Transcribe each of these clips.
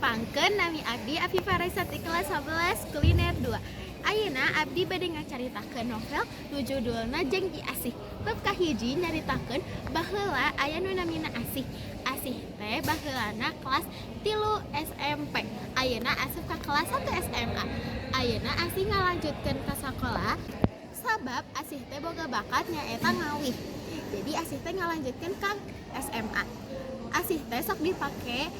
Tepangkeun, nami abdi Afifa Raisa ti kelas 11 kuliner 2. Ayeuna abdi bade ngacaritakeun novel nu judulna Janji Asih. Bab kahiji nyaritakeun baheula aya nu namina Asih. Asih teh baheulana kelas 3 SMP. Ayeuna asup ka kelas 1 SMA. Ayeuna Asih ngalanjutkeun ka sakola sabab Asih teh boga bakat, nyaeta ngawih. Jadi Asih teh ngalanjutkeun ka SMA. Asih teh sok dipake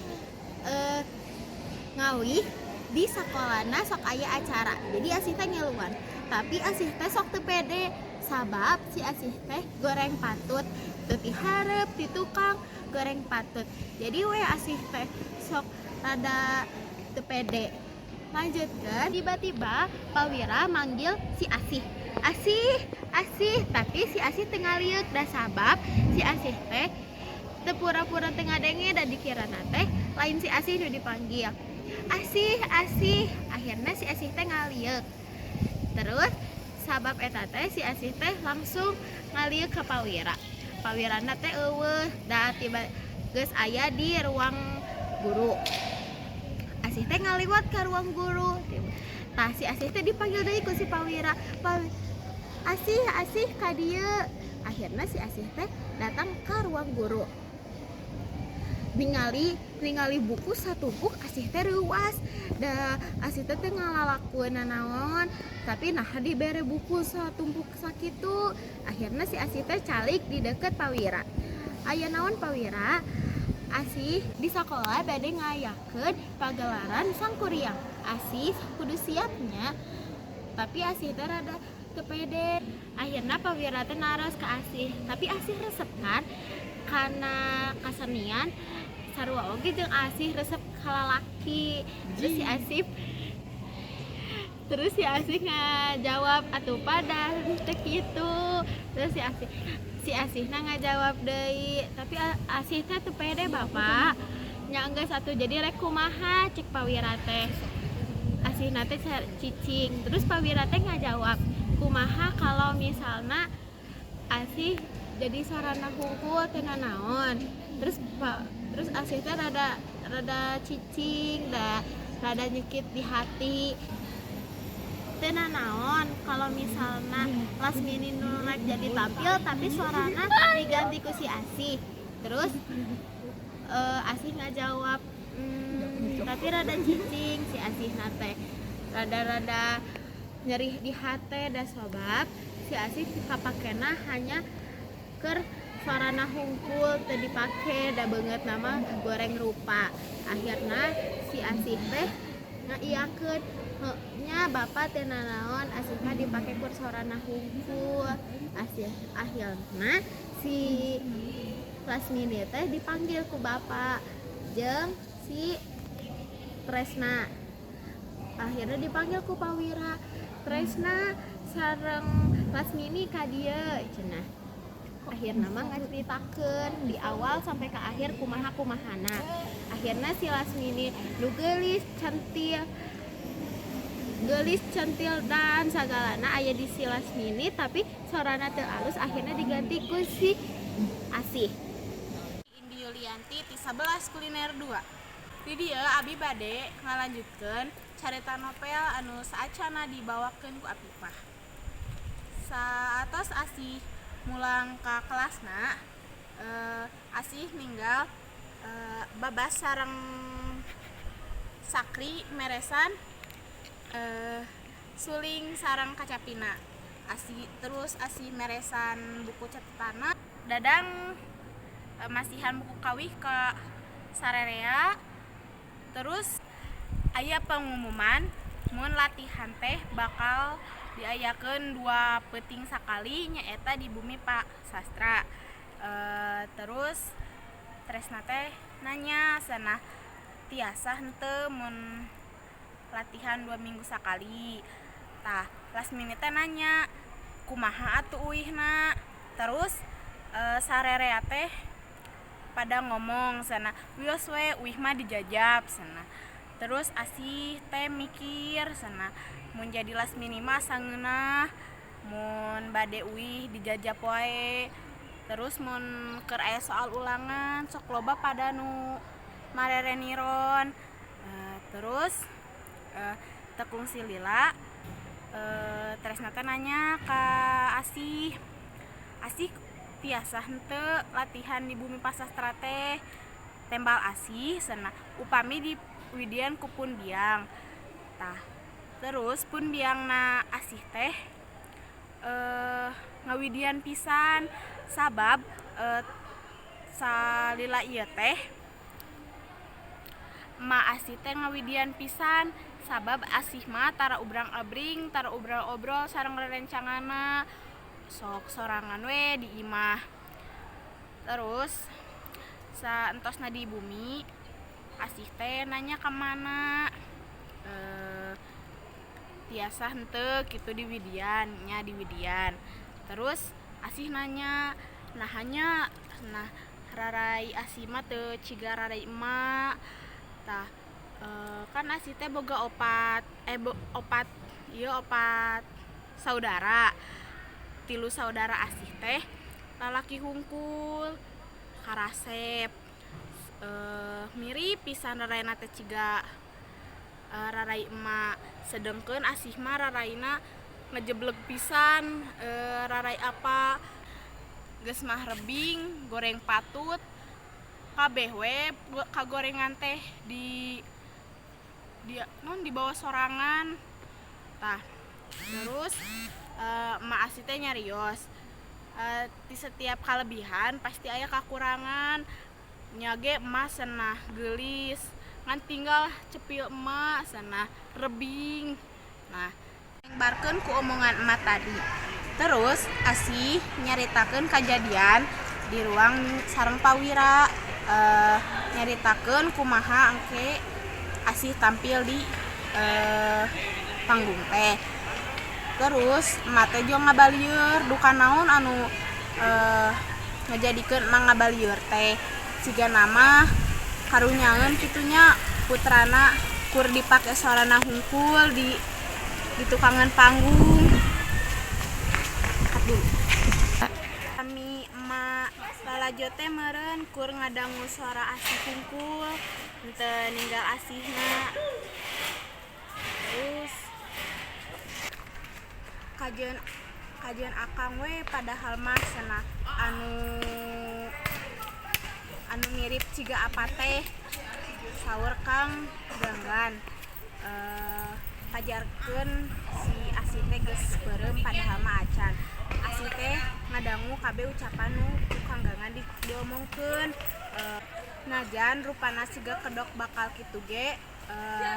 ngawih di sakolana, sok aya acara. Jadi Asih teh ngiluan. Tapi Asih teh sok teu pede sabab si Asih teh goreng patut. Teu tihareup ti tukang, goreng patut. Jadi we Asih teh sok rada teu pede. Lanjutkeun, tiba-tiba Pawira manggil si Asih. "Asih, Asih," tapi si Asih teu ngalieuk da sabab si Asih teh teu pura-pura teu ngadenge, da dikirana teh lain si Asih nu dipanggil. "Asih, Asih," akhirnya si Asih teh ngalieuk. Terus sabab eta teh si Asih teh langsung ngalieuk ka Pawira. Pawirana teh euweuh, da tiba geus aya di ruang guru. Asih teh ngaliwat ka ruang guru. Tah, si Asih teh dipanggil deui ku si Pawira. "Asih, Asih, ka dieu." Akhirnya si Asih teh datang ke ruang guru. Ningali ningali buku satumpuk, Asih teh reuas. Da Asih teh teu ngalalakueun nanaon, tapi nah dibere buku satumpuk sakitu. Akhirnya si Asih teh calik di deket Pawira. "Aya naon, Pawira?" "Asih di sakola bade ngayakeun pagelaran Sangkuriang. Asih kudu siapnya." Tapi Asih teh rada teu pede. Akhirnya Pawira teh naros ke Asih, tapi Asih resep kan karena kasenian, sarua oge jeung Asih resep ka lalaki. Terus si Asih ngajawab, "Atuh pada teu kitu." Terus si Asihna ngajawab deui, "Tapi Asih teh teu pede, Bapak." "Nya geus atuh, jadi rek kumaha?" cek Pawira teh. Asihna teh cicing. Terus Pawira teh ngajawab, "Kumaha kalau misalna Asih jadi sorana hungkul, teu nanaon?" Terus Asih teh rada rada cicing, da rada nyekit di hati. "Teu nanaon kalau misalna Lasmini nu rek jadi tampil, tapi suarana diganti ku si Asih?" Terus Asih ngajawab, tapi rada cicing si Asih teh, rada-rada nyerih di hate, da sobab si Asih kapakena hanya keur sorana hungkul, teu dipake, da beungeutna mah goreng rupa. Akhirna si Asih teh ngaiyakeun, "Heuh nya, Bapak, teu nanaon, Asih mah dipake kur sorana hungkul." Asih akhirna si Lasmini teh dipanggil ku bapak jeung si Tresna. Akhirnya dipanggil ku Pawira, "Tresna sareng Lasmini ka dieu," cenah. Akhirna mah ngaceritakeun di awal sampai ke akhir kumaha kumahana. Akhirnya si Lasmini nu geulis centil, geulis centil dan sagalana aya di si Lasmini, tapi sorana teu alus, akhirnya diganti ku si Asih. Indi Yulianti ti 11 kuliner 2. Di dieu abi bade ngalanjutkeun carita novel anu saacana dibawakeun ku Apipah. Saatos Asih mulang ka kelasna, Asih ninggal Babas sareng Sakri meresan suling sareng kacapina. Asih terus Asih meresan buku catetana. Dadang masihan buku kawih ka sarerea. Terus aya pengumuman mun latihan teh bakal diayakeun 2 peuting sakali, nyaeta di bumi Pak Sastra. Terus Tresna teh nanya cenah, tiasa henteu mun latihan 2 minggu sakali? Tah, Lasmini teh nanya, kumaha atuh uihna? Terus sarerea teh pada ngomong cenah, "Wios we, uih mah dijajab," cenah. Terus Asih teh mikir cenah, mun jadi Lasmini mah sangeunah, mun bade uih dijajab wae. Terus mun keur aya soal ulangan sok loba pada nu marere niron. Terus teu kungsi lila, Tresna teh nanya ka Asih, "Asih tiasa henteu latihan di Bumi Pasastra teh?" Tembal Asih cenah, "Upami di widian ku pun biang." Tah, terus pun biangna Asih teh ngawidian pisan, sabab salila ieu teh emak Asih teh ngawidian pisan, sabab Asih mah tara ubrang-abring, tara obrol-obrol sareng rerencanganna, sok sorangan we di imah. Terus saentosna di bumi, Asih teh nanya ka mana, tiasa henteu kitu di widian nya, di widian. Terus Asih nanya, "Naha nya?" Nah, rarai Asih mah teu ciga rarai emak. Tah, kan Asih teh boga opat opat ieu, opat saudara. Tilu saudara Asih teh lalaki hungkul, karasep, mirip pisan raraina teh ciga rarai emak, sedengkeun Asih mah raraina ngejebleg pisan, rarai apa geus mah rebing, goreng patut, kabeh we kagorengan teh di non dibawa sorangan. Tah, terus emak Asih teh nyarios, di setiap kalebihan pasti aya kakurangan nya ge, emak cenah geulis, ngan tinggal cepil emak cenah rebing. Nah, barkeun ku omongan emak tadi, terus Asih nyaritakeun kajadian di ruang sareng Pawira, nyaritakeun kumaha engke Asih tampil di panggung teh. Terus emak teh jol ngabalieur, duka naon anu ngajadikeun emak ngabalieur teh, sigana mah karunyaeun kitu nya, putrana kur dipake sorana hungkul di tukangan panggung. Cut dulu. Kami emak lalajo teh meureun kur ngadangu suara Asih hungkul, henteu ninggal Asihna. Terus kajeun kajeun akang we, padahal mah cenah anu mirip ciga apa teh, saur Kang Ganggan. Pajarkeun si Asih teh geus beureum, padahal mah acan. Asih teh ngadangu kabeh ucapan nu ku Kang Ganggan diomongkeun. Najan rupana siga kedok bakal kitu ge,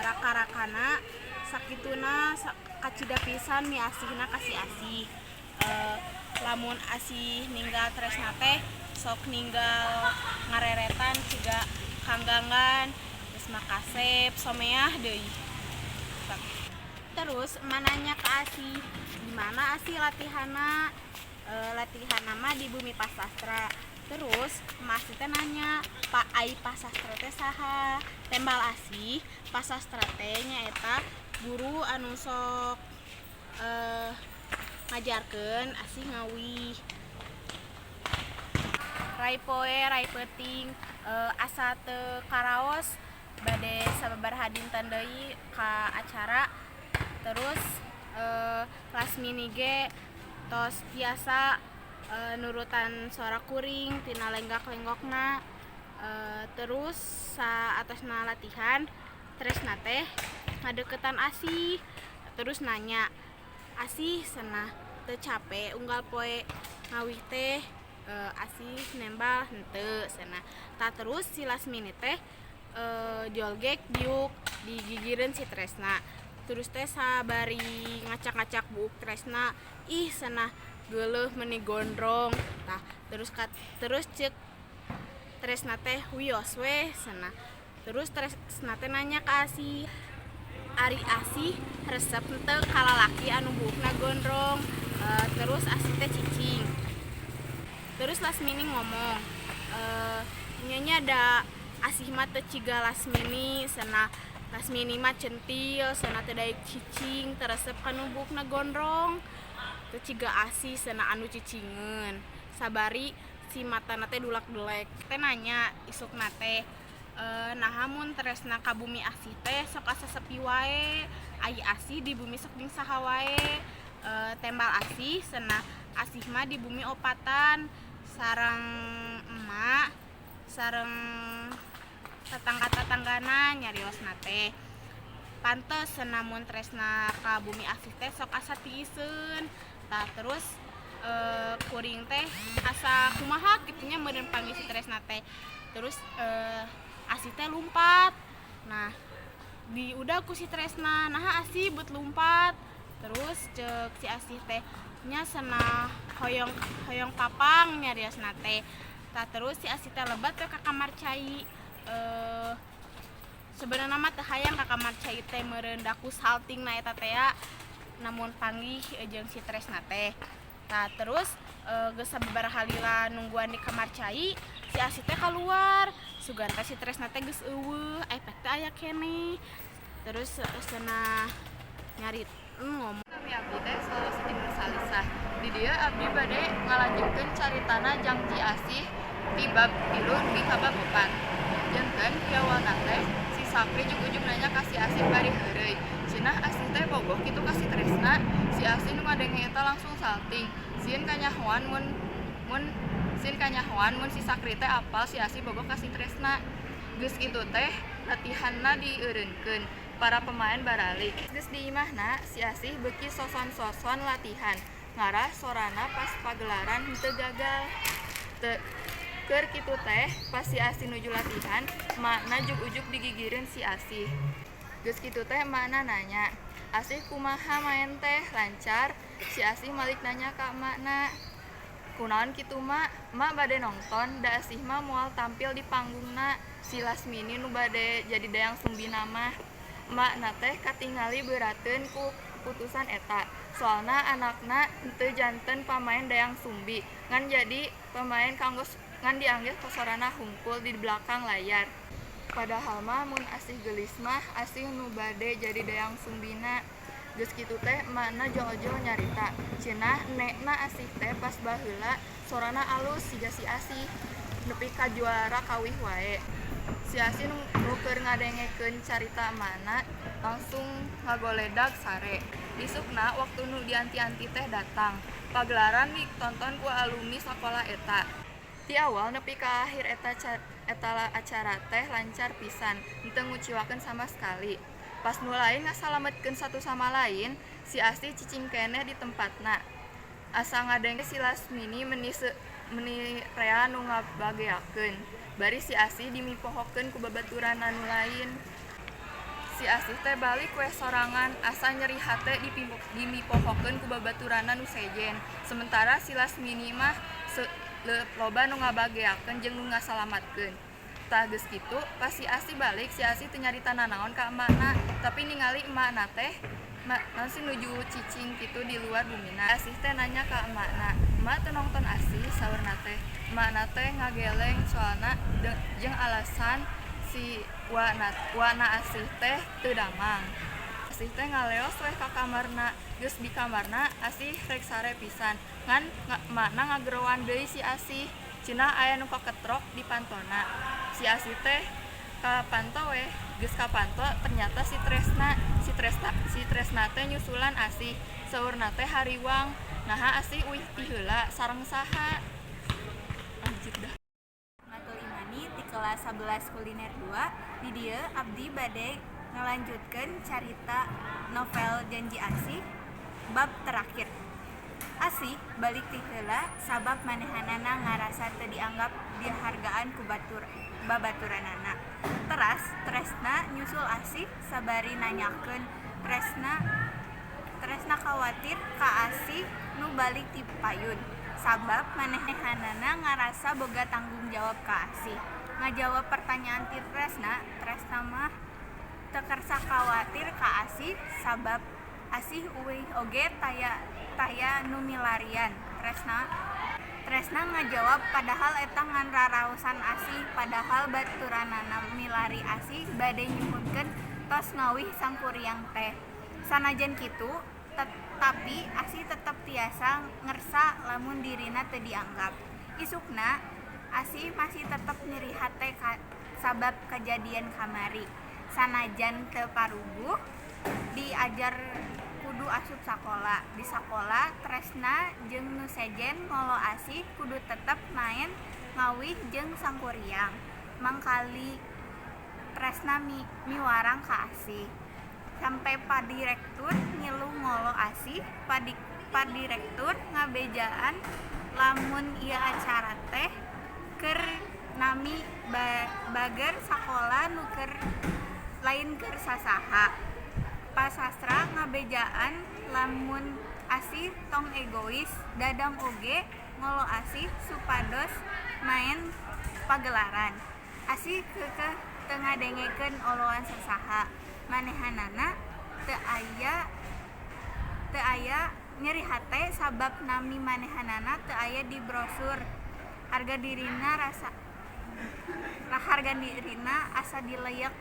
raka-rakana sakituna kacida pisan miasihna ka si Asih. Lamun Asih ninggal Tresna teh sok ninggal ngareretan ciga Kang Ganggan, geus mah kasep, someah deui. Terus emak nanya ke Asih, di mana Asih latihanna? Latihanna mah di Bumi Pasastra. Terus emak Asih teh nanya, "Pak, ai Pasastra teh saha?" Tembal Asih, Pasastra teh nyaeta guru anu sok ngajarkeun Asih ngawih. Rai poe rai peuting, asa teu karaos bade sababaraha dinten deui ka acara. Terus Lasmini ge tos tiasa nurutan suara kuring tina lenggak-lenggokna. Terus saatosna latihan, Tresna teh ngadeukeutan Asih, terus nanya, "Asih," cenah, "teu cape unggal poe ngawih teh?" Asih nembal, "Henteu," cenah. Tah, terus si Lasmini teh jolgek diuk digigireun si Tresna, terus teh sabari ngacak-ngacak buuk Tresna, "Ih," cenah, "geuleuh, meuni gondrong." Tah, terus ceuk Tresna teh, "Wios we," cenah. Terus Tresna teh nanya ka Asih, "Ari Asih resep henteu ka lalaki anu buukna gondrong?" Terus Asih teh cicing. Terus Lasmini ngomong, "Nya nya, da Asih mah teu ciga Lasmini," cenah, "Lasmini mah centil," cenah, "teu daek cicing, teu resep ka nu buukna gondrong, teu ciga Asih," cenah, "anu cicingeun sabari si matana teh dulak-delek." Teh nanya isukna teh, Naha mun Tresna ka bumi Asih teh sok asa sepi wae, ai Asih di bumi sok jeung saha wae? Tembal Asih, cenah Asih mah di bumi opatan sareng emak sareng tetangga-tetanggana. Nyariosna teh pantes cenah mun Tresna ka bumi Asih teh sok asa tiiseun. Tah, terus kuring teh asa kumaha kitu nya meureun panggih si Tresna teh. Terus Asih teh lumpat. Nah, diudag ku si Tresna, "Naha Asih bet lumpat?" Terus cek si Asih teh nya cenah hoyong hoyong papang, nyariosna teh. Tah, terus si Asih teh lebat we ka kamar cai. Sebenarnya mah teu hayang ka kamar cai teh meureun da ku salting na eta teh ya, namun panggih jeung si Tresna teh. Tah, terus geus sababaraha lila nungguan di kamar cai, si Asih teh keluar, sugan teh si Tresna teh geus euweuh, efek teh aya keneh. Terus cenah nyari ngomong. Kami abdi teh Solo Siti Nursalisah. Di dieu abdi bade ngalanjutkeun caritana Jangji Asih ti bab 3 dugi ka bab 4. Janten piawalna teh si Sakri ujug-ujug nanya ka si Asih bari heureuy. Cenah Asih teh bogoh kitu ka si Tresna. Si Asih nu ngadenge eta langsung salting. Sieun kanyahoan mun si Sakri teh apal si Asih bogoh ka si Tresna. Geus kitu teh latihanna dieureunkeun. Para pemain baralik. Geus di imahna, si Asih beuki soson-soson latihan. Ngarah sorana pas pagelaran henteu gagal. Teu keur kitu teh pas si Asih nuju latihan, emakna ujug-ujug digigireun si Asih. Geus kitu teh emakna nanya, "Asih kumaha maen teh, lancar?" Si Asih malik nanya ka emakna, "Kunaon kitu, Mak?" "Mak bade nongton, da Asih mah moal tampil di panggungna si Lasmini nu bade jadi dayang sumbina mah." Emakna teh katingali beurateun ku keputusan eta, soalna anakna henteu janten pamaen dayang sumbi, ngan jadi pamaen kanggo ngan diangge kosorana hungkul di belakang layar. Padahal mah mun Asih geulis mah Asih nu bade jadi dayang sumbina. Geus kitu teh emakna jol-jol nyarita, cenah nenekna Asih teh pas baheula sorana alus siga si Asih, nepi ka juara kawih wae. Si Asih nu keur ngadengekeun carita emakna langsung ngagoledag sare. Isukna waktu nu dianti-anti teh datang. Pagelaran ditonton ku alumni sakola eta. Ti awal nepi ka akhir eta acara teh lancar pisan, henteu nguciwakeun sama sekali. Pas nu lain ngasalametkeun satu sama lain, si Asih cicing keneh di tempatna. Asa ngadenge si Lasmini meni rea nu ngabageakeun. Bari si Asih dimipohokeun ku babaturanna nu lain. Si Asih teh balik we sorangan asa nyeri hate dimipohokeun ku babaturanna nu sejen. Sementara si Lasmini mah loba nu ngabageakeun jeung nu ngasalamatkeun. Tah, geus kitu pas si Asih balik, si Asih teu nyarita nanaon ka emakna, tapi ningali emakna teh masih nuju cicing kitu di luar bumina. Asih teh nanya ka emakna, "Emak teu nongton Asih?" Saurna teh. Emakna teh ngageleng soalna jeung alasan si wana Asih teh teu damang. Asih teh ngaleos weh ka kamarna. Geus di kamarna Asih rek sare pisan, ngan emakna ngageroan deui si Asih. Cenah aya nu kaketrok di pantona. Si Asih teh kapanto weh. Geus kapanto ternyata si Tresna. Si Tresna teh nyusulan Asih. Saurna teh hariwang, naha Asih uih ti heula sareng saha. Anjir dah. Matul Imani di kelas 11 kuliner 2. Di dieu abdi bade ngalanjutkeun carita novel Janji Asih bab terakhir. Asih balik ti heula sabab manehanana ngarasa teu dianggap dihargaan ku batur babaturanana. Teras Tresna nyusul Asih sabari nanyakeun. Tresna kawatir ka Asih nu balik ti payun sabab manehanana ngarasa boga tanggung jawab ka Asih. Ngajawab pertanyaan ti Tresna, Tresna mah teu kersa kawatir ka Asih sabab Asih uih oge taya nu milarian. Tresna ngajawab padahal eta ngan raraosan Asih, padahal baturanana milari Asih bade nyuhunkeun tos ngawih Sangkuriang teh. Sanajan kitu, tapi Asih tetep tiasa ngersa lamun dirina teu dianggap. Isukna Asih masih tetep nyeri hate sabab kusabab kajadian kamari. Sanajan teu paruguh diajar kudu asup sakola. Di sakola Tresna jeung nu sejen ngolo Asih kudu tetep maen ngawih jeung Sangkuriang. Mangkali Tresna miwarang ka Asih. Sampe Pa Direktur ngilu ngolo Asih. Pa Direktur ngabejaan lamun ieu acara teh keur nami bager sakola nu keur lain keur sasaha. Pa Sastra ngabejaan lamun Asih tong egois. Dadang oge ngolo Asih supados maen pagelaran. Asih keukeuh teu ngadengekeun oloan sasaha. Manehanana teu aya nyeri hate sabab nami manehanana teu aya di brosur. Harga dirina asa dileyek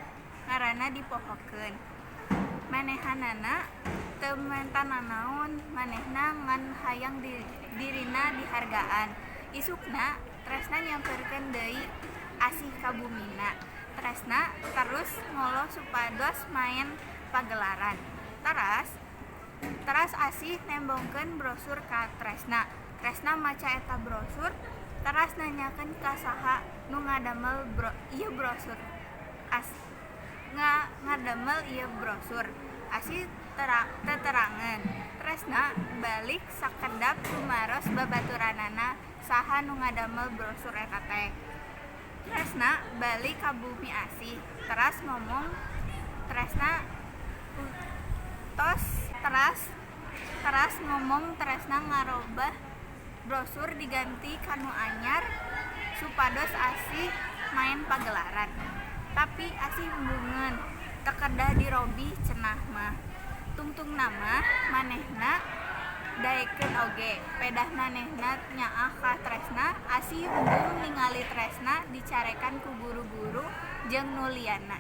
ngaranna dipohokeun. Manehanana teu menta nanaon, manehna ngan hayang dirina dihargaan. Isukna Tresna nyamperkeun deui Asih ka bumina. Tresna terus ngolo supados maen pagelaran. Teras Asih nembongkeun brosur ka Tresna. Tresna maca eta brosur, teras nanyakeun ka saha nu ngadamel ieu brosur. Ngadamel ieu brosur. Asih teterangan. Tresna balik sakedap tumaros babaturanana saha nu ngadamel brosur eta teh. Tresna balik ka bumi Asih, teras ngomong Tresna tos teras ngomong Tresna ngarobah brosur diganti kanu anyar supados Asih maen pagelaran. Tapi Asih embungeun teu kedah dirobih cenah mah. Tungtungna mah manehna daekeun oge. Pedah manehna nyaah ka Tresna. Asih embung ningali Tresna dicarekan ku guru-guru jeung nu lianna.